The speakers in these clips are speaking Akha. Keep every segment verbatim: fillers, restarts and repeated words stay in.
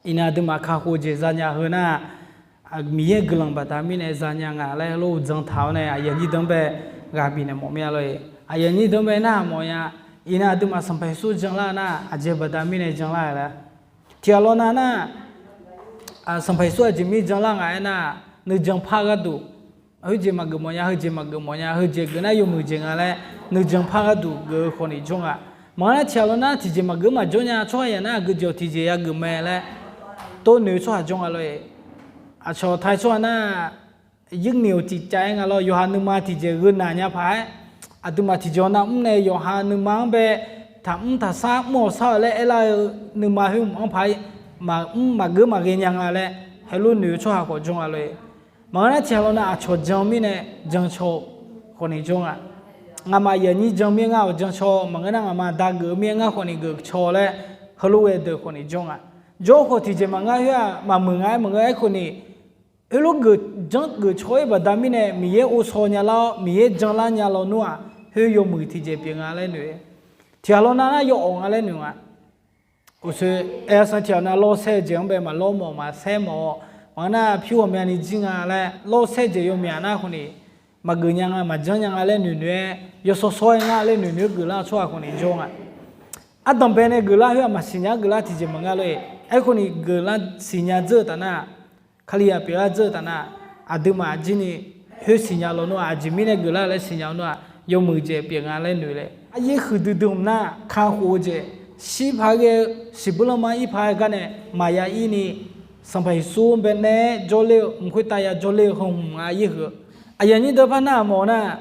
Iqnan aqduimaf kakhof jeq zanya heu nar, Miqyaer guiqlanq baqda mirnae zanya nga laer heulof uqdzan taq-awr nae aqyuif aqnyir deuq-anr bae ghaq bifnaeq mawf mir-a lor-eq. Aqyuif aqnyir deuq-anr bae nar mawf nya. Iqnan aqduimaf Sanqpaq Yeqsur janlar nar, aqjeq baqda mirnae janlar-a laer. Tiqghaq lawr nar nar, Sanqpaq Yeqsur aqjeq mir janlar nga aernar, nuijan par gharduq, khoerjeq maqgeuf mawf nya, heujeq maqgeuf mawf nya, heujeq geuf nar yawmuiq jeq nga laer nuijan par gharduq geuf-eu khawf ni jawr nga. Maqngeur nar tiqghaq lawr nar tiqjeq maqgeuf maqjawr nya, tsawrhaq yaq nar aqgeu jeq tiqjeq yageuf mae laer tov noeq-eu tsawrhaq jawr nga lor-eq. Aqcawq tai tsawrhaq nar, yurniq-euq tiqcav-aer nga lawr, yawqha nuima tiqjeq gheu naq nya paq-aer, aqduimaf tiqjeq-awr nar mr nae yawqha nuima-anr bae taqmr taqsar mr-awq sar-awq laer aerlar-eu nuima khoer mq-anr paq-aer, maqmr maqgeur maqghae nya nga laer heulof noeq-eu tsawrhaq khawf jawr nga lor-eq. Maqngeur nar tiqghaq lawr nar aqcawq jan mirnae jancaw-eu khawf ni jawr nga. Nga'maf aqyuif aqnyir jan mir-aer ngar-awq jancaw, maqngeur nar nga'maf aqda geuf mir-aer ngar khawf ni geuf caw laer heulof ghae deuq khawf ni jawr nga. Jawr-eu khawf tiqjeq maqngeur khoer-aq maqmuiq nga-aer maqngeur aerkhawf ni, heulof geuf janr geuf caw-ir baqda mirnae Miqyaer ghovshaw nya lar-awr Miqyaer janlar nya lawnmr-aq, khoer yawmuiq tiqjeq pyeuf nga laer noeq-eu. Tiqghaq lawr nar nar yawawq nga laer noeq nga. Uqshoe aer-awr sanr tiqghaq nar lawrsaer-eu jeq-anr bae maqlawr mawf maqsaer mawf-awr, maqngeur nar pyur ghawqmyani jir nga laer lawrsaer jeq yawmyaq nar khawf ni, maqgeuf nya nga maqjanr nya nga laer noeq noeq-aer yawshawr shawr-aer ngar laer noeq noeq-aer geuflar-eu tsawrhaq khawf ni jawr nga. Ardanqbae nae geuflar khoer-aq maqsiq nya geuflar tiqjeq maqngeur lor-eq. Aerkhawf ni geuflar siqnya dzeur-eu taf nar, Kalizaq pyeuflar dzeur-eu taf nar, aqduimaf jir ni khoer siqnya lawnmr-aq, aqjeq mirnae geuflar laer siqnya lawnmr-aq, yawmuiq jeq pyeuf nga laer noeq le. Aryaer huiqdui dui hmq nar kakhof-eu jeq, shir paq-aer ghae-eu siqbuir lanma ir paq-aer gar nae maqya ir ni, Sanqpaq Yeqsur bae nae jawrler-eu mq khoertav ya jawrler-eu heu hmq nga aryaer huiq-eu. Aqyuif aqnyir deuq par nar mawf nar,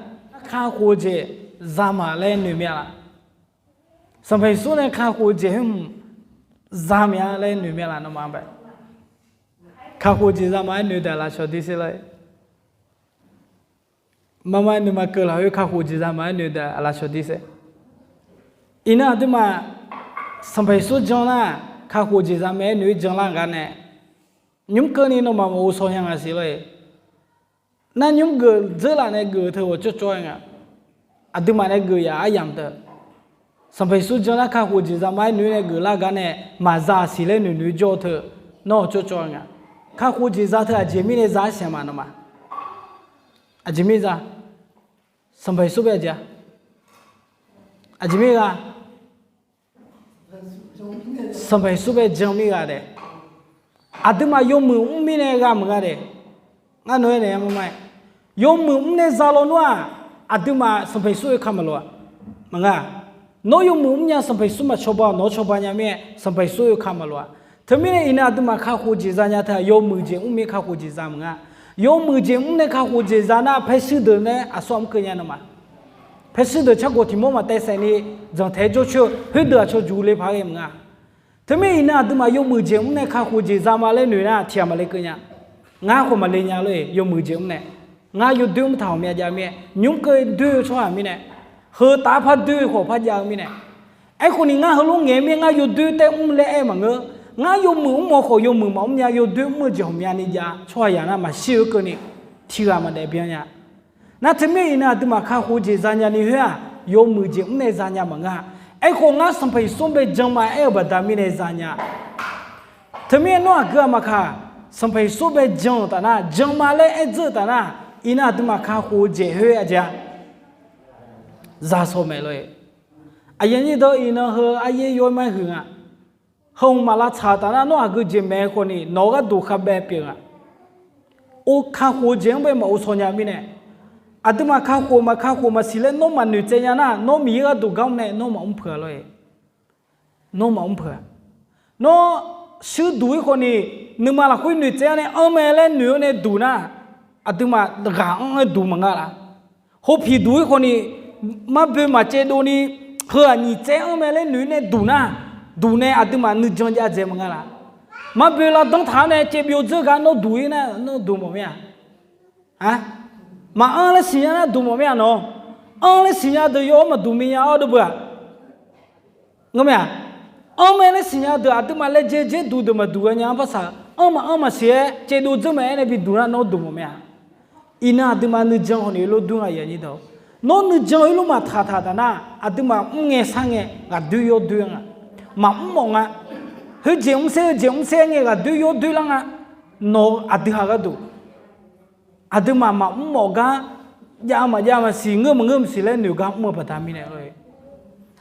kakhof-eu jeq za ma laer noeq mya laf. Sanqpaq Yeqsur nae kakhof-eu jeq khoer hmq za mya laer noeq mya laf nawmaf-anr bae. Kakhof jeq za ma-aer noeq daq lafcawq dir sher lor-eq. Marmar nuima keuv lafkhoer kakhof jeq za ma-aer noeq daq lafcawq dir sher. Iqnan aqduimaf Sanqpaq Yeqsur jan nar, kakhof jeq za ma-aer noeq-aer janlar gar nae, nymr keuvni nawmaf maqghov shaw nya nga siq lor-eq. Nar nymr geuf dzeurlaf nae geuf-eu teu ghawqcawv cawv-aer nga. Aqduimaf nae geuf yaf aryamq teu. Sanqpaq Yeqsur jan nar kakhof jeq za ma-aer noeq-aer nae geuflar gar nae maqza siq laer noeq noeq-aer jawr-eu teu, nawr ghawqcawv cawv-aer nga. Kakhof jeq za teu aqjeq mirnae za-aer siq-a ma nawmaf. Aqjeq mirnae za. Sanqpaq Yeqsur bae aqjeq-a. Aqjeq mirnae gha. Sanqpaq Yeqsur bae jan mir gha daef. Aqduimaf yawmuiq mr mirnae gha maqnga daef. Ngar nawq-aer naeq-a marmar-aer, yawmuiq mr nae za lawnmr-aq, aqduimaf Sanqpaq Yeqsur oeka maqloq-a. Maqnga. Nawr yawmuiq mrnya Sanqpaq Yeqsur maqcawba-awq, nawq-anr cawba nya mirnae Sanqpaq Yeqsur oeka maqloq-a. Teumirnae iqnan aqduimaf kakhof jeq zanya teu-aq yawmuiq jeq mr mir kakhof jeq za maqnga. Yawmuiq jeq mr nae kakhof jeq za nar paershuir deuq nae aqsur-aq mr keuv nya nawmaf. Paershuir deuq cargawq tiq mawr maqtaev saef ni dzanqtaeq-aer jawrcoer-eu khoerdeuq aqcawq juq le paq ghae maqnga. Teumirnae iqnan aqduimaf yawmuiq jeq mr nae kakhof jeq za ma laer noeq nar tiq ghaq maqle keuv nya. Ngar khawf maqle nya lor-eq yawmuiq jeq mr nae. Ngar yawdoer mr taq ghawqmya jav mirnae, nymr keuv doer-eu tsawrhaq mirnae, heu taf-aer par doer-eu khawf par jav-eu mirnae. Aerkhawf ni ngar heulof ngaeq-eu mirnae ngar yawdoer taef mr laer aer maqngeur. Ngar yawmuiq mr-awr khawf yawmuiq maqmr nya yawdoer mr-eu jeq ghawqmyani jav tsawrhaq yaq nar maqshir-eu keuvni tiq ghaq maqdaef byan nya. Nar teumirnae iqnan aqduimaf kakhof jeq zanya ni khoer-aq yawmuiq jeq mr nae zanya maqnga. Aerkhawf ngar Sanqpaq Yeqsur bae jan ma aer-eu baqda mirnae zanya. Teumirnae nawr aqgeu aqmaqkaq Sanqpaq Yeqsur bae jan-euq taf nar jan ma laer aer dzeur-eu taf nar, iqnan aqduimaf kakhof-eu jeq khoer aqjeq-a. Za shaw maeq lor-eq. Aqyuif aqnyir deuq iqnan heu aryaer yaw-aer mar huiq nga. Heu hmq maq lavtsaq-eu taf nar nawr aqgeu jeq maeq-eu khawf ni nawq-eu gharduq khavbaev pyeuf nga. Kakhof-eu jeq-anr bae maqghov shaw nya mirnae, aqduimaf kakhof maq kakhof maqsiq laer nawr maqnoeq tsaev nya nar nawr Miqyaer gharduq gar mr nae nawr maqmr peuq-a lor-eq. Nawr maqmr peuq-a. Nawr shuir duq-ir khawf ni nuima lafkhoer noeq tsaev-awr nae anr mae laer noeq-awr nae duq nar, aqduimaf ghaq anr-aer duq maqnga laf. Hawpiq duq-ir khawf ni marboe maqcaevdov ni heu-aq nyiq tsaev anr mae laer noeq-ir nae duq nar, duq nae aqduimaf nuijan jav dzaeq maqnga laf. Marboe lavdanr taq-awr nae caevbyov dzeur gar nawr duq-ir nar nawr duq mawf mir-a. Maqanr laer siqnya nar duq mawf mir-a nawq. Anr laer siqnya deuq yaw-awr maqduq minya-awr dovbeu-a. Ngar mae-aq, anr mae laer siqnya deuq aqduimaf laejae jaer duq deuq maqduq-a nya-anr parsaq-eu anr maqanr maqsiq-aer caevdov dzeur mae-aer nae biduq nar nawr duq mawf mir-a. Iqnan aqduimaf nuijan hawq ni lof dur nga yaqnyir dawq. Nawr nuijan heulof maqtaq taq taf nar aqduimaf mr ngae shar ngae ghaqdoer yawdoer nga. Maqmr mawf nga. Doer jeq mrser-eu jeq mrser ngae ghaqdoer yawdoer lar nga. Nawq-eu aqdui haq gharduq, aqduimaf maqmr mawf gar, jav maqjav maqsiq, ngeur maqngeur maqsiq laer noeq gar mr-eu baqda mirnae lor-e.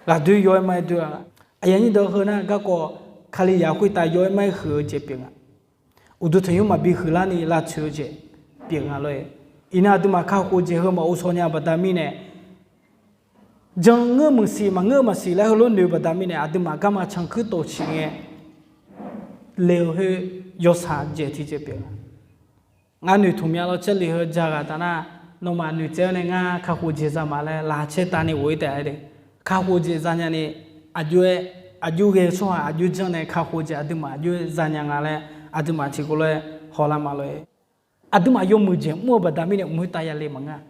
Ghaqdoer yaw-aer ma-aer doer-a. Aqyuif aqnyir deuq, heu nar garkawv Kalizaq khoertav yaw-aer ma-aer huiq-eu jeq pyeuf nga. Uqduq tanqnymr maqbi huiqlarni lavtsoeq-eu jeq pyeuf nga lor-e. Iqnan aqduimaf kakhof jeq heu maqghov shaw nya baqda mirnae, jan ngeur maqsiq maqngeur maqsiq laer heulof noeq baqda mirnae, aqduimaf garma cankuir tov ciq ngae le-eu khoer yawshaq jeq tiqjeq pyeuf nga. Ngar noeqtmq mya lawr, Jarlif heu ja ghaq taf nar, nawmaf noeqtsaev-awr nae ngar kakhof jeq za ma laer laqkhaq caer tavni ghof-ir taef-a de. Kakhof jeq zanya ni, aqjox-aer, aqjox ghae-eu tsawrhaq aqjox janr nae kakhof jeq aqduimaf aqjox-aer zanya nga laer aqduimaf tiqkawv lof-aer hawlar ma lor-e. Aqduimaf yawmuiq jeq mr-eu baqda mirnae mq khoertav yale maqngeur-a.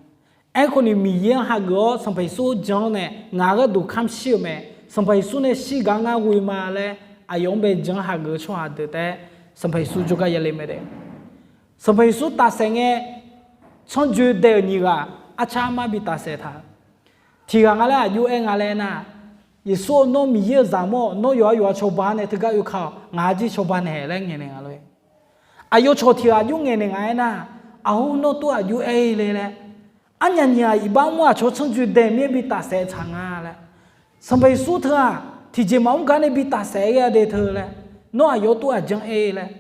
Aerkhawf ni Miqyaer-anr hageuf-awr Sanqpaq Yeqsur-anr jan-awr nae ngaq-euq gharduq kamq shir-euq mae. Sanqpaq Yeqsur nae shir gar ngar ghoe ma laer aqyawf-anr bae jan-anr hageuf-eu tsawrhaq deuq taef-aer Sanqpaq Yeqsur jawrgar yale mae daef. Sanqpaq Yeqsur tafsaef ngae, tsanr joe dae-euq nyiq ghaq arcar armar bi tafsaef taq. Tiq ghaq nga laer aqjox aer nga laer nar, Yeqsur-or, nawr Miqyaer-euq zaqmawr-awq, nawr yawqha yawqha cawba nae teugar oeka-awq, ngaq-a jir cawba naeq laer ngaeqnaeq nga lor-e. Aqyawf cawq tiq ghaq aqjox ngaeqnaeq nga aernar, aqhur nawr tov aqjox aer-ir le laer, arnyaf nyiq ghaq iqbax mr aqcawq tsanr joe dae mir-aer bi tafsaef tsaq nga laer, Sanqpaq Yeqsur teu-aq tiqjeq maqmr gar nae bi tafsaef-aer ghae de teu laer, nawr aqyawf tov aqjan aer-ir laer,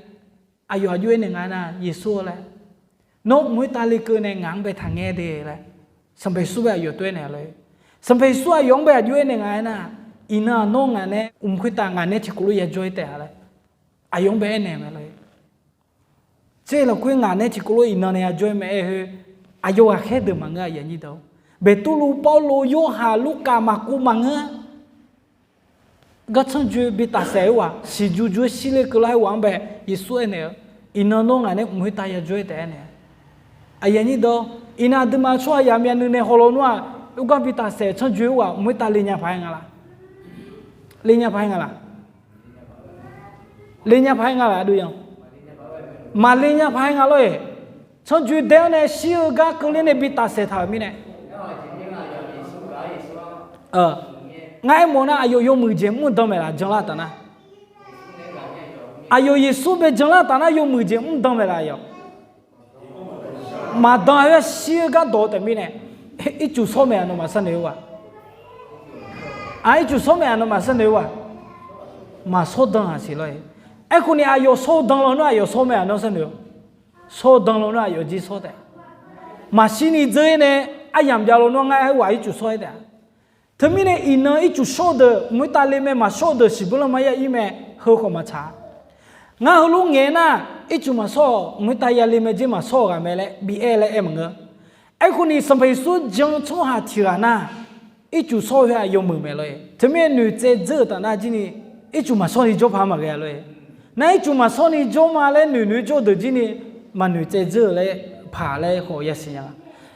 aqyawf aqjox aernaeq nga aernar, Yeqsur-or laer, nawr mq khoertav lekeuv nae ngaq-anr bae taqngaer de laer, Sanqpaq Yeqsur bae aqyawf tov aernaeq lor-e. Sanqpaq Yeqsur aqyawf-anr bae aqjox aernaeq nga aernar, iqnan-aq nawr ngaq nae mq khoertav ngaq nae tiqkawv lof yajawr-ir taef-a laer aqyawf-anr bae aernaeq mae lor-e. Tser lafkhoer ngaq nae tiqkawv lof iqnan nae yajawr-ir mae aer khoer, aqyawf ghaqkhaer deuq maqngeur-a. Beqtuvluv, Pawrluv, Yorhaq, Lurkaf, Maqkuv maqngeur-a. Gar tsanr joe bi tafsaef-eu ghaq, siqju ju-aer shir le keuvlar-aer ghaq-anr bae Yeqsur aernaeq-eu, iqnan nawr ngaq nae mq khoertav yajawr-ir taef aernaeq-a. Iqnan aqduimaf tsawrhaq yamya nuinae hawlaw nmr-aq, oergar bi tafsaef tsanr joe-eu ghaq mq khoertav le nya paq-aer nga laq? Le nya paq-aer nga laq? Le nya paq-aer nga laq aqdui-anr? Maqle nya paq-aer nga lor-e. Tsanr joe dae-awr nae shir-eu gar keuvler nae bi tafsaef taq-euq mirnae, ngar aermawf nar aqyawf yawmuiq jeq mr dan maeq laf janlar taf nar? Aqyawf Yeqsur bae janlar taf nar yawmuiq jeq mr dan maeq laf aqyawf? Maqdan-a. Shir-eu gar dawq-eu taef mirnae, ircuf shawr maeq-aq nawmaf sharnoeq-eu ghaq? Aq, ircuf shawr maeq-aq nawmaf sharnoeq-eu ghaq? Maqshawr dan-aq siq lor-e. Aerkhawf ni aqyawf shawr-eu dan lawnmr aqyawf shawr mae-aq nawr sharnoeq-eu? Shawr-eu dan lawnmr aqyawf jir shawr taef. Maqshir ni dzeur-ir nae aryamq jav lawnmr ngar aer ghaq ircuf shawr-ir taef-a. Teumirnae iqnan ircuf shawr-eu deuq mq khoertav le mae, maqshawr-eu deuq siqbur lanma yar-ir mae, heu khawf maqtsaq-a. Ngar heulof ngaeq nar, ircuf maqshawr-awq, mq khoertav yale mae, jeq maqshawr-euq ghaq mae laer bi aer laer aer maqngeur. Aerkhawf ni Sanqpaq Yeqsur jan-eu tsawrhaq tiq ghaq nar, ircuf shawr-eu khoer-aq yawmuiq maeq lor-e. Teumirnae noeqtsaev dzeur-euq taf nar jir ni, ircuf maqshawr ni jawr paq maqghae-a lor-e. Nar ircuf maqshawr ni jawr ma laer noeq noeq-aer jawr-eu deuq jir ni, maqnoeqtsaev dzeur-eu laer paq laer khawf yasiq nya nga.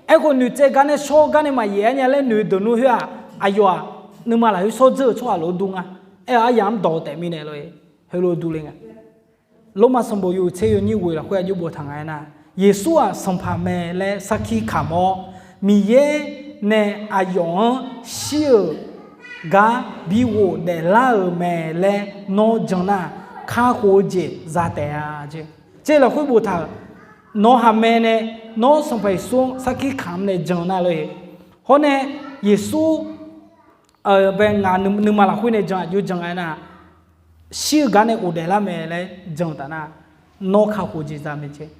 Aerkhawf noeqtsaev gar nae shawr gar nae maqyaef-aer nya laer noeq deuq nmr khoer-aq, aqyawf-aq nuima lafkhoer shawr dzeur-euq tsawrhaq lof-aer dur nga. Aer-aq aryamq-anr dawq-eu taef mirnae lor-e. Heulof-aer dur le nga. Lormav sanqbof yawhuiq tser yawnyir ghoeq lafkhoer aqjox boftaq nga aernar, Yeqsur-aq Sanqpaq mae laer sarkir kamq-awr, Miqyaer nae aqyawf-anr shir-euq gar bi ghofdaef lar-euq mae laer nawr jan nar, kakhof-eu jeq za taef-a jeq. Tser lafkhoer boftaq-euq, nawq haqmae nae nawr Sanqpaq Yeqsur-anr sarkir kamq nae jan nar lor-e. Hawr nae Yeqsur bae ngaq nuima lafkhoer nae jan aqjox jan nga aernar, shir-eu gar nae ghofdaef lar mae laer jan-eu taf nar, nawr kakhof jeq za mae jeq.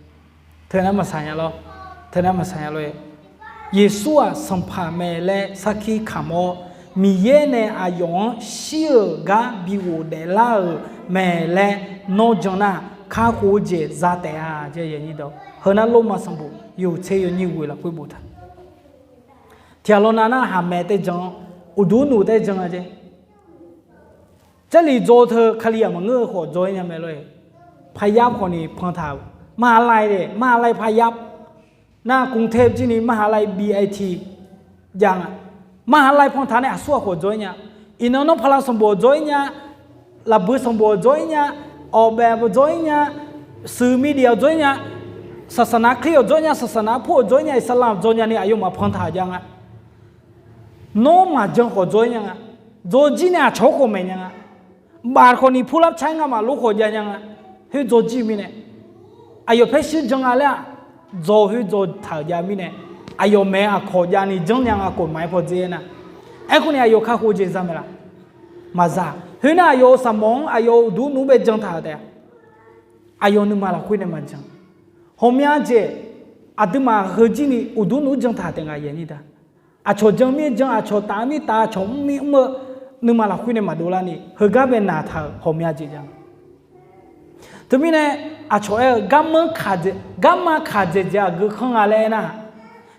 Teunar maqsaq nya lor. Teunar maqsaq nya lor-e. Yeqsur-aq Sanqpaq mae laer sarkir kamq-awr, Miqyaer nae aqyawf-anr shir-euq gar bi ghofdaef lar-euq mae laer nawr jan nar, kakhof-eu jeq za taef-a. Heunar Lormav sanqbof yawhuiq tser yawnyir ghoeq lafkhoer boftaq. Tiqghaq lawnav nar haqmae tae jan-awr, uqduq nuq tae jan-a jeq. Jarlif dzaw teu Kalizaq maqngeur-eu khawf dzaw-ir nya mae lor-e. พยัพ khawf ni pantaq-euq มหาลัย de, มหาลัย พยัพ nar กรุงเทพ jir ni มหาลัย บีไอที jav nga. มหาลัย pantaq nae aqsur ghaq khawf dzaw-ir nya. Iqnan nawr paqlav sanqbof-awq dzaw-ir nya, lafbui sanqbof-awq dzaw-ir nya, ออกแบบ-awq dzaw-ir nya, สื่อมีเดีย-awq dzaw-ir nya, ศาสนาคริสต์-awq dzaw-ir nya, ศาสนาพุทธ-awq dzaw-ir nya, อิสลาม-awq dzaw nya ni aqyawfmaf pantaq jav nga. Nawr maqjan khawf dzaw-ir nya nga. Dzaw jir nae aqcawq-anr khawf maeq nya nga. Baf khawf ni purlar car-aer ngamaf lof khawf jav nya nga. Khoer dzaw jir-eu mirnae, aqyawf paer shir jan nga laer-aq, dzaw khoer dzaw taq-euq jav mirnae, aqyawf maeq-aer aqkawq javni janr nya nga, kawqmaf-aer pawdzer aer nar. Aerkhawf ni aqyawf kakhof jeq za maeq laf? Maqza. Khoernar aqyawf-euq saqmawf-anr aqyawf-euq uqduq nmr bae jan taq-euq taef-a. Aqyawf nuima lafkhoer nae maqjan. Ghawqmya jeq aqduimaf heujir ni uqduq nmr jan taq taef nga yaeq nyir da. Aqcawq jan mir-aer jan, aqcawq taf mir taf, aqcawq mr mir mr-eu nuima lafkhoer nae maqdov larni heugar bae naq taq-euq ghawqmya jeq jav. Teumirnae aqcawq aer-eu garma kaq dzaeq, garma kaq dzaeq dzaeq aqgeu khanr nga laer aernar,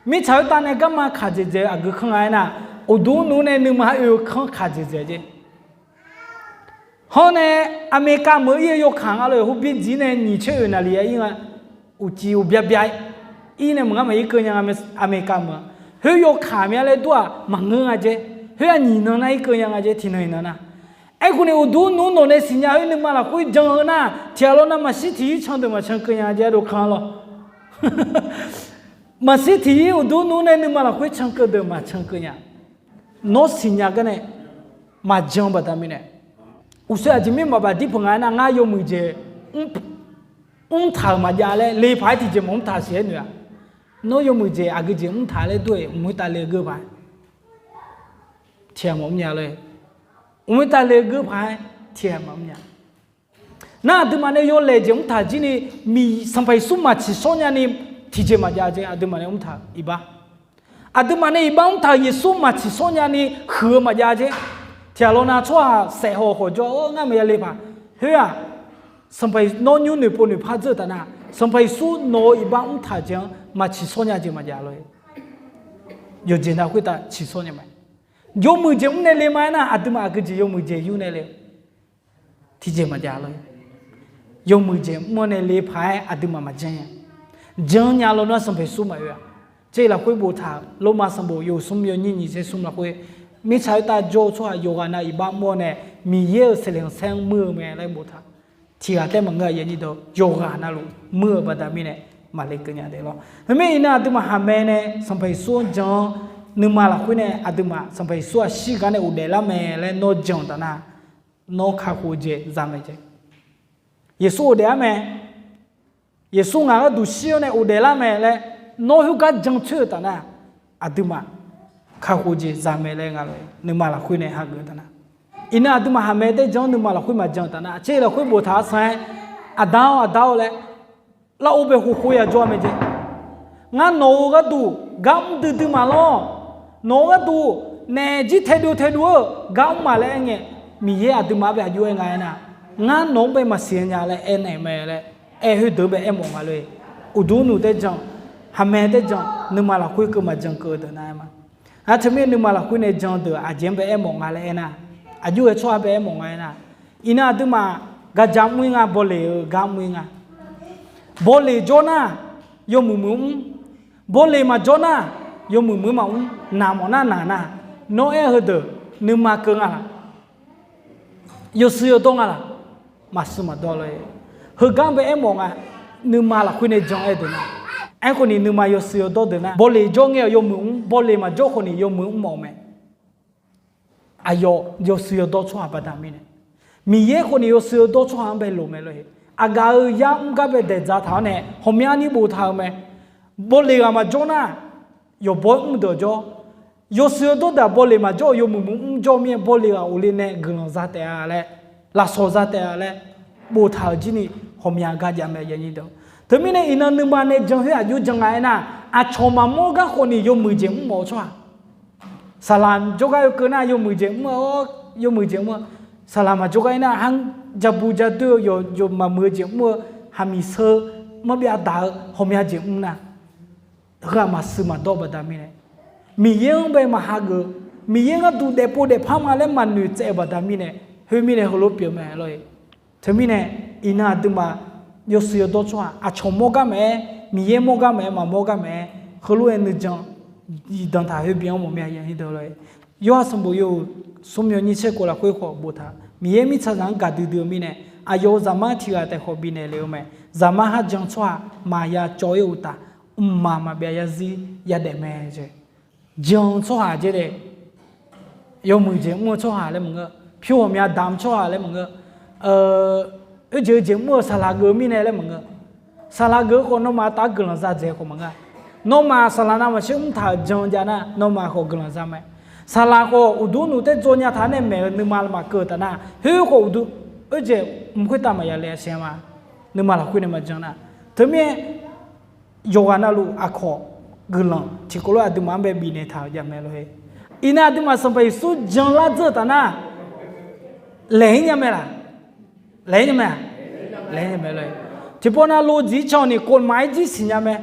mirtsaq khoertav nae garma kaq dzaeq dzaeq aqgeu khanr nga aernar, uqduq nmr nae nuima oe-eu khanr kaq dzaeq dzaeq jeq. Hawr nae, America meuq-eu ir-eu yawkaq nga lof-aer, hubir dziq nae nyiq tser oeq naqli-a ir nga, uqcif uqbya bya ir nae maqngeur maqir keuv nya nga, America meuq. Khoer yawkaq mya laer dur-aq maqngeur nga jeq. Khoer-aq nyiq nan nar ir keuv nya nga jeq, tiqnan iqnan nar. Aerkhawf ni uqduq nmr nawq nae siqnya khoer nuima lafkhoer jan-eu nar, tiqghaq lawr nar maqshir tiq ir can deuq maqcan keuv nya jeq, ardov kan lawr. Maqshir tiq ir uqduq nmr nae nuima lafkhoer can keuv deuq maqcan keuv nya. Nawr siqnya gar nae maqjan baqda mirnae, uqshoe aqjeq mirmaf baqdir peuq nga aernar, ngar yawmuiq jeq mr taq-euq maqjav laer le paq-aer tiqjeq maqmr taq siq-aer noeq-aq. Nawr yawmuiq jeq aqgeu jeq mr taq laer dur-eq, mq khoertav le-eu geur paq-aer tiqghaq maqmr nya lor-e. Mq khoertav le-eu geur paq-aer tiqghaq maqmr nya. Nar aqduimaf nae yawlaeq jeq mr taq jir ni, Sanqpaq Yeqsur maq tsiqshawr nyani tiqjeq maqjav jeq aqduimaf nae mr taq-euq iqbax. Aqduimaf nae iqbax mr taq-euq Yeqsur maq tsiqshawr nyani huiq-eu maqjav jeq. Tiqghaq lawr nav tsawrhaq saef haw khawf jawr-awr ngar maqya le paq. Khoer-aq, Sanqpaq Yeqsur nawr nymr noeqpov noeqpar dzeur-eu taf nar, Sanqpaq Yeqsur nawq-euq iqbax mr taq jeq-anr maq tsiqshawr nya jeq maqjav lor-e. Yawqjeq nav khoertav tsiqshawr nya mae. Yawmuiq jeq mr nae le ma aernar, aqduimaf aqgeu jeq yawmuiq jeq yur nae le tiqjeq maqjav lor-e. Yawmuiq jeq mr-awr nae le paq-aer aqduimaf maqjan nya. Jan nya lawr nar Sanqpaq Yeqsur maqoe-a. Tser lafkhoer boftaq-euq Lormav sanqbof yawsmr yawnyir nyiq tser smr lafkhoer, mirtsaq khoertav jawr-eu tsawrhaq yawqghaq nav iqbax mr-awr nae Miqyaer-euq saeqleq khanqsaer-anr muir-eu mae laer boftaq. Tiqghaq taef maqngeur-a yaeq nyir dawq yawqghaq navluf muir-eu baqda mirnae maqle keuv nya daef lawr. Khoermirnae iqnan aqduimaf haqmae nae Sanqpaq Yeqsur-anr jan-anr, nuima lafkhoer nae aqduimaf Sanqpaq Yeqsur-aq shirgar nae ghofdaef lar mae laer nawr jan-eu taf nar, nawr kakhof-eu jeq za mae jeq. Yeqsur ghofdaef-ar mae. Yeqsur ngaq gharduq shir-awr nae ghofdaef lar mae laer nawr khoergar jan coer-eu taf nar, aqduimaf kakhof jeq za mae laer nga lof-aer nuima lafkhoer nae hageuf-eu taf nar, iqnan aqduimaf haqmae taer jan-anr nuima lafkhoer maqjan-eu taf nar, tser lafkhoer boftaq-a san-aer, Aqda-or, Aqda-or laer lar-or bae khof khof yajawr-a mae jeq. Ngar nawq-euq gharduq gar mr duidui maqlawr. Nawq-euq gharduq naef jir taedov taedov-eu gar mr ma laer aer ngae, Miqyaer aqduimaf-anr bae aqjox aer nga aernar, ngar nawq-anr bae maqsiq nya laer aernaeq mae laer aer khoerdeuq-anr bae aermawf nga lof-e. Uqduq nuq taer jan, haqmae taer jan, nuima lafkhoer keuv maqjan keuv-eu deuq nar aer ma. Nar teumirnae nuima lafkhoer nae jan deuq aqjeq-anr bae aermawf nga laer aernar, aqjox ghae tsawrhaq bae aermawf nga aernar, iqnan aqduimaf gaqja mr-ir nga, bawleq-eu gar mr-ir nga. Bawleq jawr nar, yawmuiq muiq mr. Bawleq maqjawr nar, yawmuiq muiq maqmr. Naq mawf nar naq nar, nawr aer-eu heudeuq nuima keuv nga laq? Yawshuif yawdawr nga laq? Maqshuif maqdawr lor-e. Heugar bae aermawf nga, nuima lafkhoer nae jan aer deuq nar. Aerkhawf ni nuima yawshuif yawdawr deuq nar, bawleq jawr ngae-awq yawmuiq mr, bawleq maqjawr khawf ni yawmuiq mr mawf-eu mae. Aqyawf yawshuif yawdawr tsawrhaq baqda mirnae, Miqyaer khawf ni yawshuif yawdawr tsawrhaq-anr bae loq mae lor-e. Aqgaf-euq yar mr gar bae daeq dzaq taq-awr nae, ghawqmyani boftaq-euq mae. Bawleq ghaq maqjawr nar, yawqbawr mr deuq jawr. Yawshuif yawdawr deuq-aq bawleq maqjawr-eu yawmuiq muiq mr jawr mir-aer, bawleq ghaq ghofle nae guiqlanq za taef-a laer, lafsawq za taef-a laer boftaq-euq jir ni ghawqmya gar jav mae yaeq nyir deuq. Teumirnae iqnan nuima nae jan khoer aqjox jan nga aernar, aqcawq maqmawr gar khawf ni yawmuiq jeq mr mawf-eu tsawrhaq, saqlaq jawrgar oekeuv nar yawmuiq jeq mr-awr, yawmuiq jeq mr-eu, saqlaq maqjawrgar ir nar, har jabu jadoer-eu yawqjeq maqmuiq-eu jeq mr-eu, haqmiq seu, marbyav daq-eu ghawqmya jeq mr nar, heu-aq maqshuif maqdawr baqda mirnae, Miqyaer-anr bae maqhageuf, Miqyaer gharduq daefpov daefpar ma laer maqnoeq tsaev-eu baqda mirnae, khoermirnae heulof pyeuf mae lor-e. Teumirnae, iqnan aqduimaf yawshuif yawdawr tsawrhaq aqcawq mawr gar maqaer, Miqyaer mawr gar maqaer, maqmawr gar maqaer, heulof-aer nuijan zifdan taq khoerbyan-anr mawf mya yaeq nyir deuq lor-e. Yawhaq sanqbof yawhuiq smr yawnyir tser kov lafkhoer khawf boftaq, Miqyaer mirtsaqzaq-anr gaqdui dui-eu mirnae, aqyawf-euq zaqmar tiq ghaq taef khawf bifnaeq lef-eu mae. Zaqmar har jan tsawrhaq maqya cawv-ir uqtaf, mqmaq maqbyav yarzir yadaef mae jeq. Jan-eu tsawrhaq jeq daef, yawmuiq jeq mr-eu tsawrhaq laer maqngeur. Pyur ghawqmya damq tsawrhaq laer maqngeur. Oerjeq oerjeq mr-eu saqlaq geuf mirnae laer maqngeur. Saqlaq geuf-eu khawf nawmaf taf-aer guiqlanq za dzaeq khawf maqngeur. Nawmaf saqlaq navmaqtser mrtaq-euq jan jav nar, nawmaf khawf guiqlanq za mae. Saqlaq khawf uqduq nuq taer dzaw nya taq nae maeq-eu nuima maqkeuv-eu taf nar, khoer khawf uqduq oerjeq mq khoertav maqya le-a siq-a ma. Nuima lafkhoer nae maqjan nar, teumirnae yawqghaq navluf aqkawq guiqlanq tiqkawv lof aqduimaf-anr bae bifnaeq taq-euq jav mae lor-e. Iqnan aqduimaf Sanqpaq Yeqsur janlar dzeur-eu taf nar, laeq-ir nya mae laq? Laeq-ir nya mae-a? Laeq-ir nya mae lor-e. Tiqpov nav lo jeq-ir can ni kov maf-ir jir siqnya mae.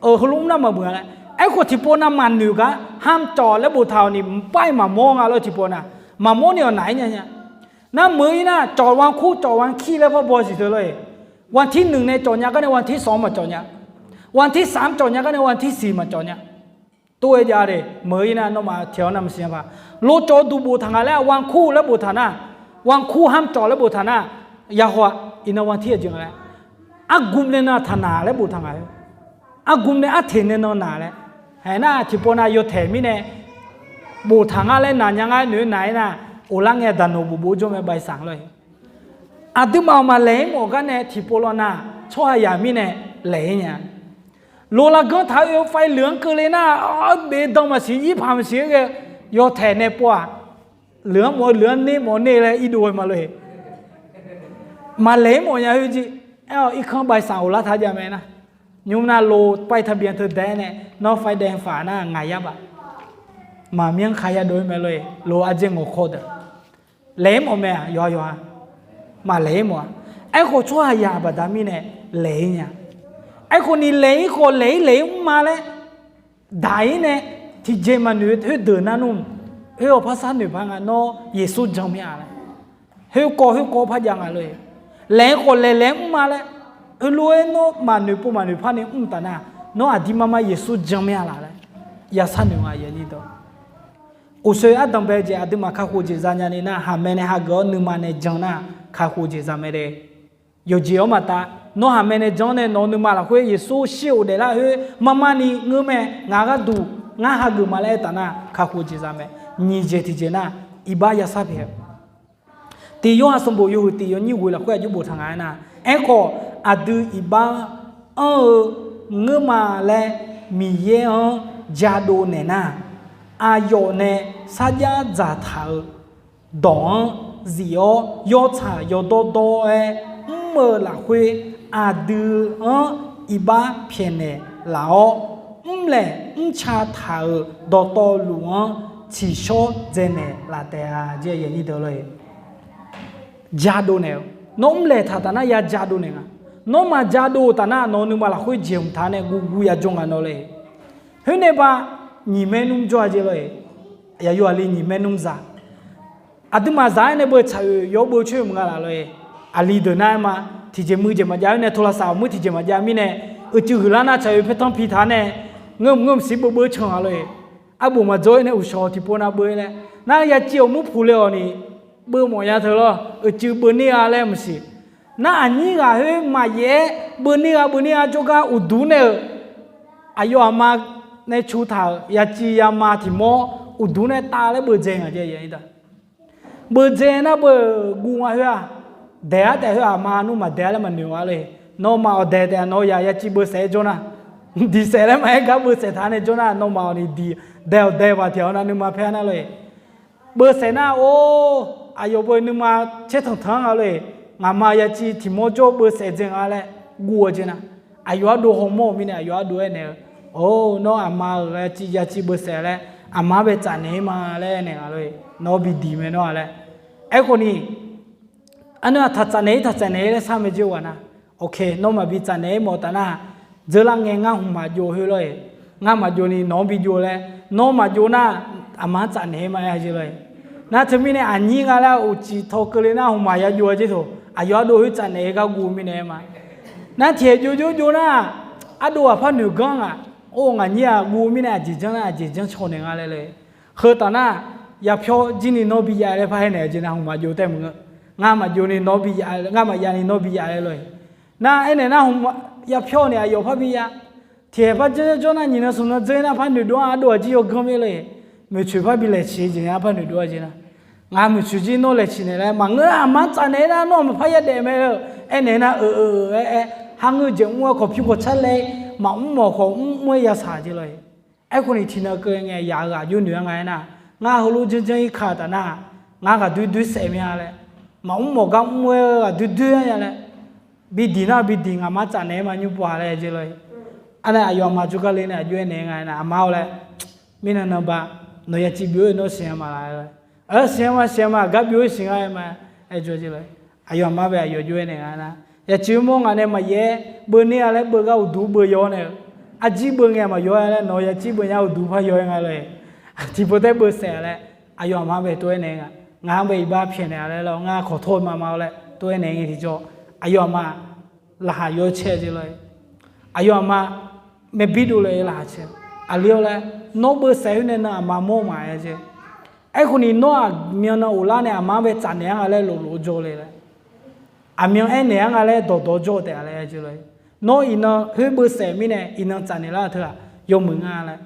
Heulof mr nar maqmuiq-a laer. Aerkhawf tiqpov nav maqnoeq gar ห้ามจอด laer boftaq-awq ni mqpav-iq maqmawr nga lor tiqpov nav. Maqmawr ni-awq naq-ir nya nya. Nar meuq-ir nar จอดวางคู่ จอดวางขี้ laer parbaw siq teu lor-e. วันที่หนึ่ง nae cawf nya gar nae วันที่สอง maqcawf nya. วันที่สาม cawf nya gar nae วันที่สี่ maqcawf nya. Tov-aer jav de meuq-ir nar nawmaf tiq-awr navmaqsiq nya paq. Lo cawv duq boftaq nga laer วันคู่ laer boftaq nar, วันคู่ ห้ามจอด laer boftaq nar, yahaw-a, iqnan วันที่ aqjeq nga laer, argmq nae nan taqnaq laer boftaq nga-eu. Argmq nae arteq nae nan naq laer. Haeq nar tiqpov nav yawtaeq mirnae boftaq nga laer naq nya nga noeq-aer naq-aer nar, of lar ngae daqnoeq bof bof jawr mae ใบสั่ง lor-e. Aqduimaf-awq maqlaeq-ir mawf gar nae tiqpov law nar, tsawrhaq yaq mirnae laeq-ir nya. Loqlav ganr taq-eu oe-eu faileuq-anr keuvle nar, arbe dan maqsiq, irpaq maqsiq-aer ghae, yawtaeq nae pov-aq, leuq-anr mawf-eu leuq-anr ner mawf-eu ner laer irdov-eu ma lor-e. Maqlaeq-ir mawf nya khoer jir. Aer-awq irkanr ใบสั่ง of lar taq jav mae nar. Nymr nar lo ป้ายทะเบียน teu daef-aer nae nawr ไฟแดงฝ่า nar ngaq yar baf. Maqmyanr kaq yadov-ir mae lor-e, lof ardzae ngawqkawr deuq. Laeq-ir mawf mae-aq yawqha yawqha. Maqlaeq-ir mawf-a. Aerkhawf tsawrhaq yaq baqda mirnae laeq-ir nya. Aerkhawf ni laeq-ir khawf laeq-ir laeq-ir mr ma laer daq-ir nae tiqjeq maqnoeq khoerdeuq nar nmr. Oe-awq par sar noeq par nga nawr Yeqsur jan mir-a laer. Khoerkawv khoerkawv par jav nga lor-e. Laeq-ir khawf laeq laeq-aer mr ma laer. Heulof-aer nawr maqnoeq pov maqnoeq par ni mr taf nar, nawr aqdir mar mar Yeqsur jan mir-a laf laer yasar noeq nga. Uqsoe ardanq bae-eu jeq aqduimaf kakhof jeq za nya ni nar, haqmae nae hageuf-awr nuima nae jan nar kakhof jeq za mae le. Yawqjeq-awr maqtav, nawr haqmae nae jan-awr nae nawq-eu nuima lafkhoer Yeqsur shir-euq daeflar khoer mar mar ni ngeur mae, ngaq gharduq ngar hageuf ma laer aer taf nar kakhof jeq za mae. Nyiq jeq tiqjeq nar, iqbax yasar pyaeq-eu Tiq Yorhaq sanqbof yawhuiq tiq yawnyir ghoeq lafkhoer aqjox boftaq nga aernar, aerkhawf aqdui iqbax anr-eu ngeur ma laer Miqyaer-anr jadov naeq nar, aqyawf nae sarjax dzaqtaq-euq dawq-anr zif-awr yawtsaq yawdawr dawr-aer mr-eu lafkhoer aqdui-anr iqbax pyaeqnaeq laf-awr, mrlaeq mrca taq-euq dawqtawvluf-anr tsiqshawr dzaenaeq laf taef-a. Jadov naeq-eu, nawr mrlaeq taq taf nar ya jadov naeq nga. Nawr maqjadov-eu taf nar nawq-eu nuima lafkhoer jeqhmq taq nae guvguv yajawr nga nawr le. Khoernae ba nyiq maernmr jawr-a jeq lor-e. Yaqyo aqli nyiq maernmr za. Aqduimaf zaq-aer nae beu tsaq-oe yawr beu coer-eu maqnga laf lor-e. Aqli deuq nar-aer ma, tiqjeq muiq jeq maqjav-aer nae โทรศัพท์ muir tiqjeq maqjav mirnae, uicuiv huiqlar nar tsaq-oe paertanr pi taq-aer nae, ngeurmq ngeurmq siq beu beu can-a lor-e. Arbof maqdzawr-aer nae uqshawq tiqpov nav beu-aer laer nar ya civ-awq muir puq le-awq ni, beu mawf nya teu lor, uicuiv beu ner-a laer maqsiq. Nar aqnyir ghaq khoer maqyaef-aer beu ner-a beu ner-a jawrgar uqduq nae-euq aqyawf aqma nae cu taq-euq ya civ ya ma tiq mawr uqduq nae tav laer beudzae nga jeq. Beudzae nar beu guv nga khoer-aq, daeq-ar taef khoer aqma nmr maqdaeq-a laer maqnoeq-a le. Nawmaf-awq daeq taef-a nawr ya ya civ beusaef-aer jawr nar, diq saef laer maqaer gar beusaef taq-aer nae jawr nar nawmaf-awq ni diq daeq-awq daeq baq tiq-awr nar nuima paer-a nar lor-e. Beusaef nar or, aqyawf beu nuima caer tanqtanq-anr nga lor-e. Ngaqma ya civ tiq mawr jawr beusaef dzae nga laer guv-eu jeq nar, aqyawf ardov hawmawr-euq mirnae aqyawf ardov-aer naeq-eu, or, nawr aqma-euq ya civ ya civ beusaef laer aqma-anr bae tsafnaeq-ir ma laer naeq nga lor-e. Nawr bi diq mae nawr-a laer. Aerkhawf ni, aqnoeq-aq taq tsafnaeq-ir taq tsafnaeq-ir laer sar mae jer ghaq nar, nawr maqbi tsafnaeq-ir mawf taf nar, dzeurlar ngae ngar hmq maqjov khoer lor-e. Ngar maqjov ni nawq-anr bi jov laer, nawr maqjov nar, aqma-anr tsafnaeq-ir ma-aer jeq lor-e. Nar teumirnae aqnyir nga laer uqcif taw keuvle nar hmq maqya jov-a jer toq, aqyawf ardov khoer tsafnaeq-ir gar guv mirnae-aer ma. Nar tiqhaeq jov jov jov nar, ardov ghaq par noeq ganr ngaq, or ngaqnyir-aq guv mirnae aqjeq janr nar aqjeq janr caw naeq nga laer lor-e. Heu taf nar, yapyawr jir ni nawr bi ya laer par aernaeq-eu jeq nar hmq maqjov tae maqngeur. Ngar maqjov ni nawr bi ya, ngar maqya ni nawr bi ya laer lor-e. Nar aernaeq nar hmq yapyawr ni aqyawf par bi ya. Tiqhaeq par janr jawr nar nyiq nan smq nan dzeur nar par noeqdov-anr ardov aqjir yawganr mir lor-e. Moeqtsoeq par bi laeq ciq-eu jeq nar par noeqdov-a jeq nar, Ngaq muiqtsoeq jir nawr laeqsiq naeq laer maqngeur, aqma tsaf naeq-aer nar nawr-aq maqpar yadaef mae-eu. Aernaeq nar-eu, eu, eu, aer, aer, har ngeur jeq mr-aer khawf pyur khawf car laer, maqmr mawf khawf mr, mr-aer yasaq jeq lor-e. Aerkhawf ni tiqnan keuv ngae yaq-eu ghaq jawrnoeq-aer nga aernar, ngar heulof janrjanr-ir ka-eu taf nar, ngar ghaqdoer doer saef mya laer, maqmr mawf gar mr-aer ghaqdoer doer-aer nya laer, bidiq nar bidiq ngaqma tsaf naeq-aer ma nymr pov-a laer jeq lor-e. Arnae aqyawf aqma jawrgar le nae aqjox-aer naeq-aer nga aernar, aqma-awr laer, mirnan nan ba, nawq yaciv byov-aer nawr siqnya ma laf-aer, siqnya ma, siqnya ma, gar byov-aer siqnya-aer ma, aer jawr jeq lor-e. Aqyawf aqma bae aqyawf jawr-aer naeq nga aernar, yaciv mawr ngaq nae maqyaer, beuv ner-a laer beuv gar uqduq beuv yaw naeq-eu, arjir beuv ngae maqyaw laer nawq yaciv beuv nya uqduq par yaw-aer nga lor-e. Tiqpov taer beuv saef-a laer, aqyawf aqma bae tov-aer naeq nga. Ngaq-anr bae iqbax pyaeqnaeq-a laer lawr, ngar kawqtawr ma ma-awr laer tov-aer naeq ngae tiqjawr, aqyawf aqma laqkhaq yaw caer jeq lor-e. Aqyawf aqma maeqbir dovle-eu laqkhaq caer. Aqli-awr laer, nawr beuv saef khoer nae nan aqma mawr ma-aer jeq. Aerkhawf ni nawr aqmyan nan of lar nae aqma-anr bae tsaf naeq-ar nga laer loflof jawr le laer, aqmyan aernaeq-ar nga laer dawqdawq jawr taef-a laer jeq lor-e. Nawr iqnan khoer beuv saef mirnae iqnan tsaf naeq lar-eu teu-aq yawmuiq nga laer,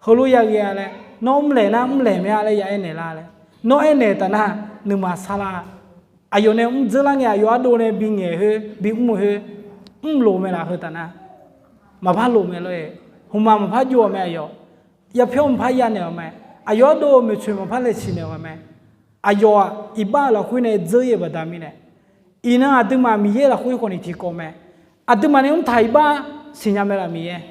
heulof yaghae-a laer, nawr mrlaeq nar mrlaeq mae-a laer ya aernaeq lar laer, nawr aernaeq taf nar nuima sarlar-a. Aqyawf nae mr dzeur lar ngae aqyawf ardov nae bingaeq khoer bimr-eu khoer, mrloq mae laf heu taf nar, maqpar loq mae lor-e. Hmqmaq maqpar jov-awq mae aqyawf. Yapyawr maqpar yanaeq-awq mae. Aqyawf ardov-eu maeqtsoeq maqpar laeqsiq naeq-awq mae. Aqyawf-aq iqbax-euq lafkhoer nae dzeur-ir-euq baqda mirnae, iqnan aqduimaf Miqyaer lafkhoer khawf ni tiqkawv mae. Aqduimaf nae mrtaq iqbax siqnya mae laf Miqyaer.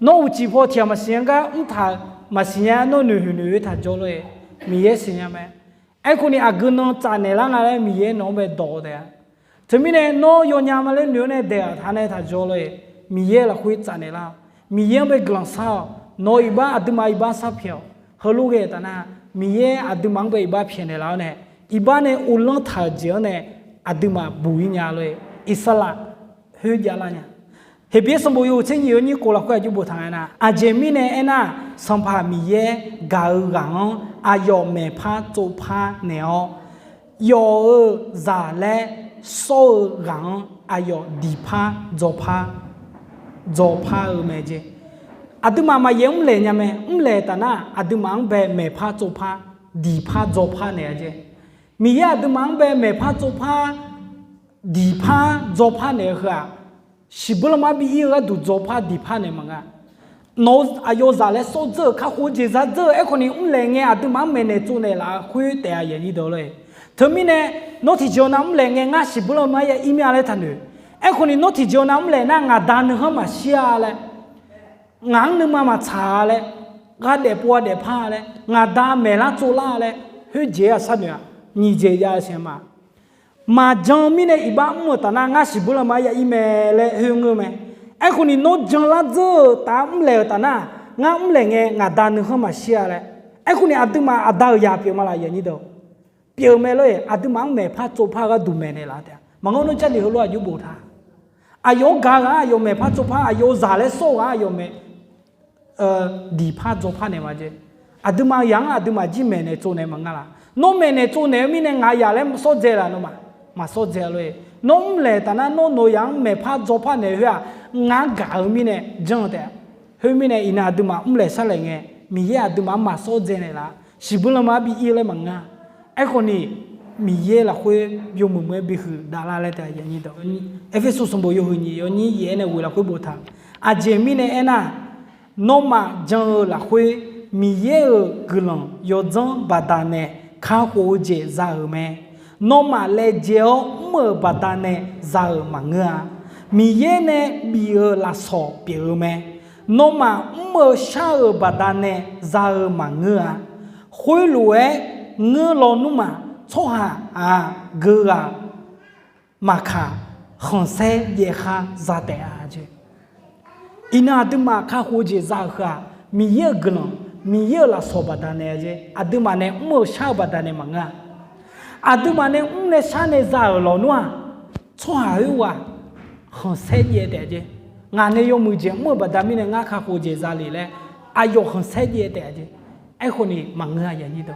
Nawr uqcif paw tiq ghaq maqsiq nya gar mrtaq-eu maqsiq nya, nawr noeqhoeq noeq-aer taq jawr lor-e. Miqyaer siqnya mae. Aerkhawf ni aqgeu nan tsaf naeq lar nga laer Miqyaer nawq-anr bae dawq taef-a. Teumirnae nawr yawnya ma laer noeq-awr nae daeqghaq taq nae taq jawr lor-e. Miqyaer lafkhoer tsaf naeq lar-awq. Miqyaer-anr bae guiqlanq shar-awq. Nawq-eu iqbax aqduimaf iqbax sharpyaeq-awq. Heulof ghae taf nar, Miqyaer aqduimaf-anr bae iqbax pyaeqnaeq laf-awr nae, iqbax nae uvlanr taq-euq jeq-anr nae aqduimaf buq-ir nya lor-e. Iqsaqlaq khoer javlar nya. Heqbyaer sanqbof yawhuiq tser nyiq yawnyir khof lafkhoer aqjox boftaq nga nar, aqjeq mirnae aernar, Sanqpaq Miqyaer gaq-eu ghaq-anr aqyawf maeqpar tsovpar naeq-awr, yawf-euq zaq laer sawr-eu ghaq-anr aqyawf diqpar dzawpar, dzawpar-eu mae jeq. Aqduimaf maqyaef mrlaeq nya mae. Mrlaeq taf nar aqduimaf-anr bae maeqpar tsovpar, diqpar dzawpar naeq-a jeq. Miqyaer aqduimaf-anr bae maeqpar tsovpar, diqpar dzawpar naeq-eu heu-aq, shiqbuir lanma bi ir-eu gharduq dzawpar diqpar naeq maqnga. Nawq-eu aqyawf zaq laer sawr dzeur-euq kakhof-eu jeq za dzeur-eu aerkhawf ni mrlaeq ngae aqduimaf-anr maeqnaeq tsovnaeq laf-eu khoer taef-a yaqnyir deuq lor-e. Teumirnae, nawr tiqjeq-awr nar mrlaeq ngae ngar shiqbuir lanma-aer ya ir mir-a laer taqnoeq. Aerkhawf ni nawr tiqjeq-awr nar mrlaeq nar ngaq da nuikhanr maqshir-a laer, ngaq-anr nuima maqtsaq-a laer, gha daefpov-a daefpar-a laer, ngaq da maeqlar tsovlar-a laer, khoerjeq-aq sharnoeq-aq, nyiq jeq jav-eu siq ma. Maqjan-eu mirnae iqbax mr-euq taf nar ngar shiqbuir lanma-aer ya ir mae laer khoer ngeur mae. Aerkhawf ni nawr janlar dzeur-euq taf-awr mrlaeq-euq taf nar, ngar mrlaeq ngae ngaq da nuikhanr maqshir-a laer. Aerkhawf ni aqduimaf aqda-euq yaq pyeuf ma laf yaqnyir deuq. Pyeuf-eu mae lor-e. Aqduimaf-anr maeqpar tsovpar-eu gharduq maeqnaeq laf taef-a. Maqngeur nawr Jarlif heulof aqjox boftaq. Aqyawf-anr gaq-eu ghaq-anr aqyawf maeqpar tsovpar, aqyawf-eu zaq laer sawr-eu ghaq-anr aqyawf maeq diqpar dzawpar naeq ma jeq. Aqduimaf yaq-anr aqduimaf jir maeqnaeq tsovnaeq maqnga laf. Nawr maeqnaeq tsovnaeq-eu mirnae ngaq yaq laer sawr dzae laf nawmaf, maqsawr dzae lor-e. Nawr mrlaeq taf nar nawr nawq-eu yaq-anr maeqpar dzawpar naeq khoer-aq, ngar gaq-eu mirnae janr-eu taef-a. Khoermirnae iqnan aqduimaf mrlaeq sharlaeq ngae, Miqyaer aqduimaf-anr maqsawr dzae naeq laf. Shiqbuir lanma-aer bi ir laer maqnga. Aerkhawf ni, Miqyaer lafkhoer yawmuiq muiq-aer bihuiq davlar laer taef-a. Erpersu sanqbof yawhuiq nyiq yawnyir yaef-aer nae ghoeq lafkhoer boftaq. Aqjeq mirnae aernar, nawmaf jan-eu lafkhoer Miqyaer-euq guiqlanq yawdzanr baqdanae kakhof-eu jeq za-euq mae. Nawmaf laejae-awr mr-euq baqdanae za-euq maqngeur-a. Miqyaer nae bif-euq lafsawq pyeuf-eu mae. Nawmaf mr-eu shar-euq baqdanae za-eu maqngeur-a. Khoerlof-aer ngeur lawnmr-aq, tsawrhaq-aq geughaq maqkaq, khanqsaer jaev khar za taef-a jeq. Iqnan aqduimaf kakhof-eu jeq za-euq heu-aq, Miqyaer-euq guiqlanq, Miqyaer-euq lafsawq baqdanae jeq, aqduimaf nae mr-euq shar-euq baqdanae maqngeur-a. Aqduimaf nae mr nae shar nae za-euq lawnmr-aq, tsawrhaq khoerghaq khanqsaer jaev taef jeq. Ngaq nae yawmuiq jeq mr-euq baqda mirnae ngar kakhof jeq za le laer, aqyawf khanqsaer jaev taef jeq. Aerkhawf ni maqngeur-a.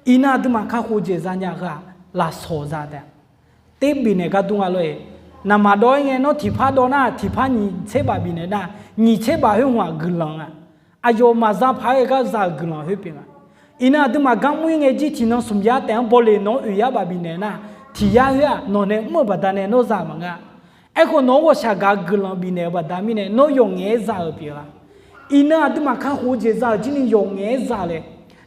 Iqnan aqduimaf kakhof jeq zanya heu-aq, lafsawq za taef-a. Terbifnaeq gar dur nga lor-e. Naqmaq dawv-aer ngae nawr tiqpar dawv nar, tiqpar nyiq tser baf bifnaeq nar, nyiq tser baf khoer hmq-aq guiqlanq-a. Aqyawf maqza paq-aer ghae gar za-euq guiqlanq khoer pyeuf nga. Iqnan aqduimaf gar mr-ir ngae jir tiqnan smq yar taef-anr bawleq nawq-anr oeq yar baf bifnaeq nar, tiq yar khoer-aq nawq nae mr-eu baqdanae nawr za maqngeur-a. Aerkhawf nawq-anr ghawqshaq gaq-eu guiqlanq bifnaeq-eu baqda mirnae nawr yawqngaef-aer za-euq pyeuf la? Iqnan aqduimaf kakhof-eu jeq za-euq jir ni yawqngaef-aer za le,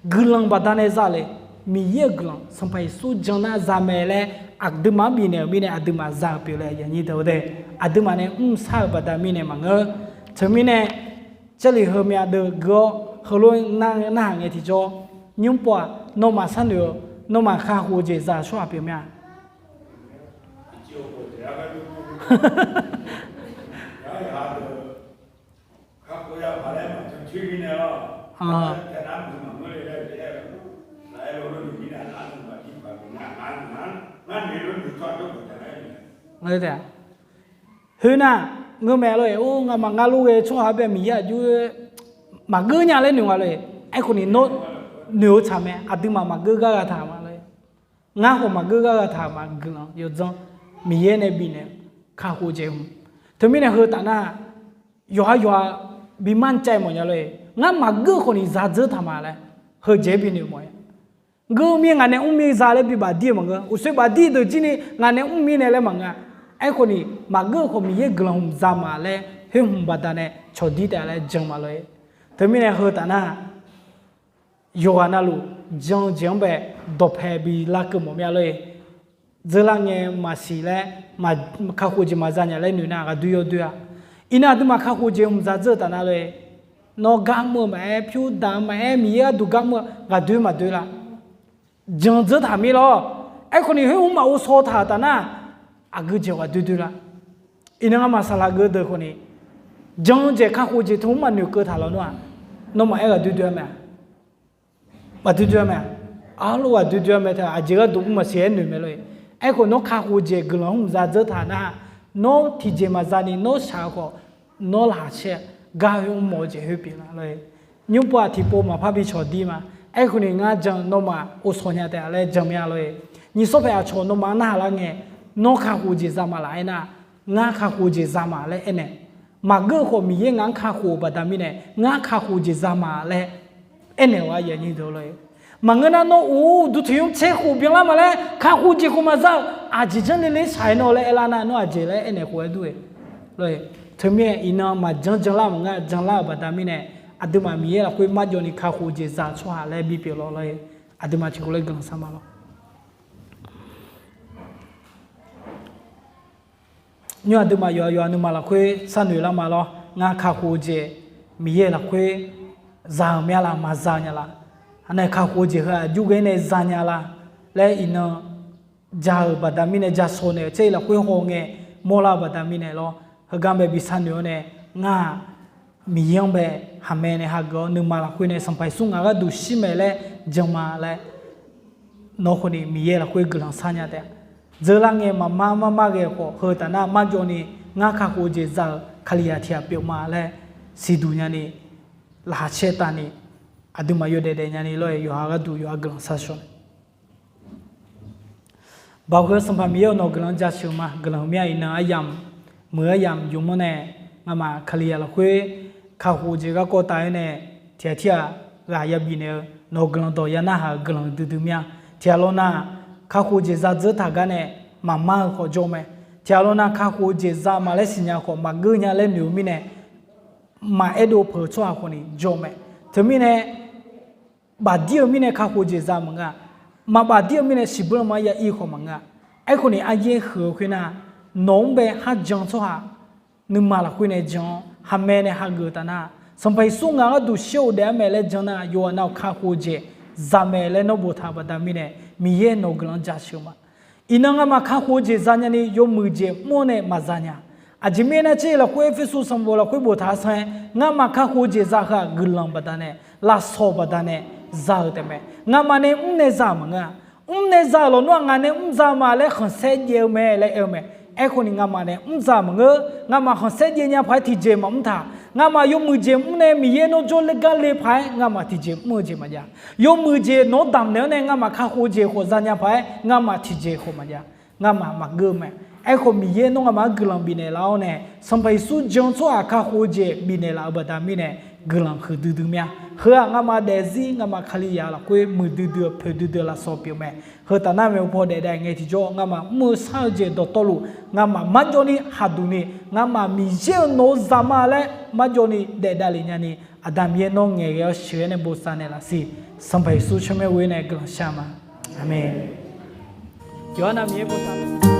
guiqlanq baqdanae za le, Miqyaer-euq guiqlanq Sanqpaq Yeqsur jan nar za mae laer aqduimaf-anr bifnaeq-euq mirnae aqduimaf za-euq pyeuf laer yaqnyir deuq-eu de, aqduimaf nae mr shar-euq baqda mirnae maqngeur. Teumirnae Jarlif heumyav deuv gui-awr heulof-aer narhaq ngae tiqjawr, nymr pov-aq nawmaf sharnoeq-eu, nawmaf kakhof-eu jeq za-eu tsawrhaq pyeuf mae-a. Khoernar, ngeur mae lor-eq, or ngamaf ngar lof ghae tsawrhaq-anr bae Miqyaer aqjox maqgeur nya laer noeq nga lor-eq. Aerkhawf ni nawr noeq-eu tsaq mae, aqduimaf maqgeur gar gha taq ma lor-eq. Ngar khawf maqgeur gar gha taq ma guiqlanq yawdzanr Miqyaer nae bifnaeq-eu kakhof jeq hmq. Teumirnae heu taf nar, yawqha yawqha bi mancaev mawf nya lor-eq. Ngar maqgeur khawf ni za dzeur taq ma laer heujeq-aer binoeq mawf-a. Ngeur mir ngaq nae mr mir za laer bi bafdir-eu maqngeur. Uqsoer bafdir deuq jir ni ngaq nae mr mirnae laer maqngeur-a. Aerkhawf ni maqgeur khawf Miqyaer guiqlanq hmq za ma laer khoer hmq baqdanae cawqdir taef laer jan ma lor-eq. Teumirnae heu taf nar, yawqghaq navluf jan-eu jeq-anr bae dawqpae bi larkeuv mawf mir-a lor-eq. Dzeurlar ngae maqsiq laer, kakhof jeq maqza nya laer noeq nar ghaqdoer yawdoer-a. Iqnan aqduimaf kakhof jeq hmq za dzeur-eu taf nar lor-eq, nawr gar mr-eu maqaer, pyur daq-eu maqaer, Miqyaer gharduq gar mr-eu ghaqdoer maqdoer la? Jan dzeur taq mir lor. Aerkhawf ni khoer hmq maqghovshaw taq-euq taf nar, aqgeu jeq ghaqdoer doer la? Iqnan ngamaf saqlaq geu deuq khawf ni, jan-eu jeq kakhof jeq teu hmq maqnoeq keuv taq lawnmr-aq, nawmaf aer ghaqdoer doer-a mae-a? Ghaqdoer doer-a mae-a? Arlof ghaqdoer doer-a mae teu aqjeq gharduq mr maqsiq-aer noeq mae lor-eq. Aerkhawf nawr kakhof jeq guiqlanq hmq za dzeur taq nar, nawr tiqjeq maqza ni nawr shaq-eu khawf, nawr laqkhaq caer gar khoer mr mawf-eu jeq khoer pyeuf la lor-eq. Nymr pov-aq tiqpov maqpar bi cawqdir ma. Aerkhawf ni ngar jan nawmaf ghovshaw nya taef-a laer jan mir-a lor-eq. Nyiq sawr paeq aqcawq nawmaf-anr narhaq lar ngae, nawr kakhof jeq za ma laf aernar, ngar kakhof jeq za ma laer aernaeq. Maqgeur khawf Miqyaer ngaq-anr kakhof-euq baqda mirnae ngar kakhof jeq za ma laer aernaeq-awr aqyuif aqnyir deuq lor-eq. Maqngeur nar nawr uqduq tiq ymr tser khof byanlar ma laer kakhof jeq khof maqza-eu aqjeq janr le ler shaq-aer nawr laer aerlar nar nawr aqjeq laer aernaeq khof-aer dur-eq. Teumirnae iqnan maqjan janlar maqngar janlar-euq baqda mirnae aqduimaf Miqyaer lafkhoer marjawv ni kakhof jeq za-eu tsawrhaq laer bipyeuf lawq lor-eq. Aqduimaf tiqkawv laer guiqlanq shar ma lawr. Nymr aqduimaf yawqha yawqha nuima lafkhoer sharnoeq lar ma lawr. Ngar kakhof-eu jeq Miqyaer lafkhoer za-euq myav laf maqza nya laf? Aqnae kakhof-eu jeq heu aqjox ghae nae za nya laf laer iqnan ja-euq baqda mirnae ja shaw naeq-eu caer-iq lafkhoer haw ngae mawrlar-eu baqda mirnae lawr. Heugar bae bi sharnoeq-awr nae ngar-aq Miqyaer-anr bae haqmae nae hageuf-awr nuima lafkhoer nae Sanqpaq Yeqsur ngaq gharduq shir mae laer jan ma laer nawr khawf ni Miqyaer lafkhoer guiqlanq shar nya taef-a. Dzeurlar ngae maqmar marmar ghae khawf heu taf nar marjawv ni ngar kakhof-eu jeq za-euq Kalizaq tiq ghaq pyeuf ma laer siqduq nyani laqkhaq caer tavni aqduimaf yawdaef daef nyani lawr-aer yawqha gharduq yawqha guiqlanq shar shawr nae Baoq heu Sanqpaq Miqyaer-euq nawq guiqlanq jaceuq ma. Guiqlanq heu mir-a iqnan aryamq muiq-eu aryamq yawqmawr nae ngamaf Kalizaq lafkhoer kakhof jeq garkawv taf-aer nae tiq ghaq tirghaq ghaq yabif naeq-eu nawq guiqlanq dawq ya narhaq-euq guiqlanq duidui mir-a. Tiq ghaq lawr nar kakhof jeq za dzeur taq gar nae maqmar-eu khawf jawr mae. Tiq ghaq lawr nar kakhof jeq za ma laer siqnya khawf maqgeur nya laer noeq-eu mirnae maqaer dov peuq-eu tsawrhaq khawf ni jawr mae. Teumirnae bafdir-eu mirnae kakhof jeq za maqngeur-a. Maqbafdir-eu mirnae siqbur lanma ya ir khawf maqngeur-a. Aerkhawf ni aryaer huiq-eu khoernar, nawq-anr bae kharjan tsawrhaq nuima lafkhoer nae jan-awr haqmae nae hageuf taf nar, Sanqpaq Yeqsur ngaq gharduq shir-eu daef-aer mae laer jan nar, yawqghaq nav-euq kakhof jeq za mae laer nawr boftaq-eu baqda mirnae Miqyaer nawq guiqlanq jaceuq ma. Iqnan ngamaf kakhof-eu jeq za nyani yawmuiq jeq mr-awr nae maqza nya. Aqjeq mirnae nar, tser lafkhoer Erpersu sanqbof lafkhoer boftaq-a sanr-aer, ngamaf kakhof-eu jeq za heu-aq guiqlanq baqdanae, lafsawq baqdanae za-euq taef mae. Ngamaf nae mr nae za-euq maqngeur-a. Mr nae za-euq lawnmr-aq ngaq nae mr za ma laer khanqsaer jaev-eu mae laer aer-eu mae. Aerkhawf ni ngamaf nae mr za maqngeur. Ngamaf khanqsaer jaev nya paq-aer tiqjeq maqmr taq. Ngamaf yawmuiq jeq mr nae Miqyaer nawr jawrle gar le paq-aer ngamaf tiqjeq mr-eu jeq maqjav. Yawmuiq jeq nawq-anr damqnaeq-awr nae ngamaf kakhof-eu jeq khawf za nya paq-aer ngamaf tiqjeq khawf maqjav. Ngamaf maqgeur-eu mae. Aerkhawf Miqyaer nawr ngamaf-anr guiqlanq bifnaeq laf-awr nae Sanqpaq Yeqsur jan-eu tsawrhaq kakhof-eu jeq bifnaeq laf-eu baqda mirnae guiqlanq huiqdui dui mir-a. Heu-aq ngamaf daefzir ngamaf Kalizaq lafkhoer muiqdui dui-eu poeqdui dui-eu lafsawq pyeuf mae. Heu taf nar maeqhu paw daef daef ngae tiqjawr ngamaf mr-eu shar-eu jeq dawqtawvluf ngamaf marjawv ni khaqduq ni ngamaf Miqyaer-euq nawq-eu zaqma laer marjawv ni daef davlef nyani Aqda Miqyaer nawr ngaeqghae-awr sheuqghae nae bosav naeqlaf siq. Sanqpaq Yeqsur tsawrmyanr ghoer nae guiqlanq shar ma. Aqmeq. Yawqha navmaqtser bosav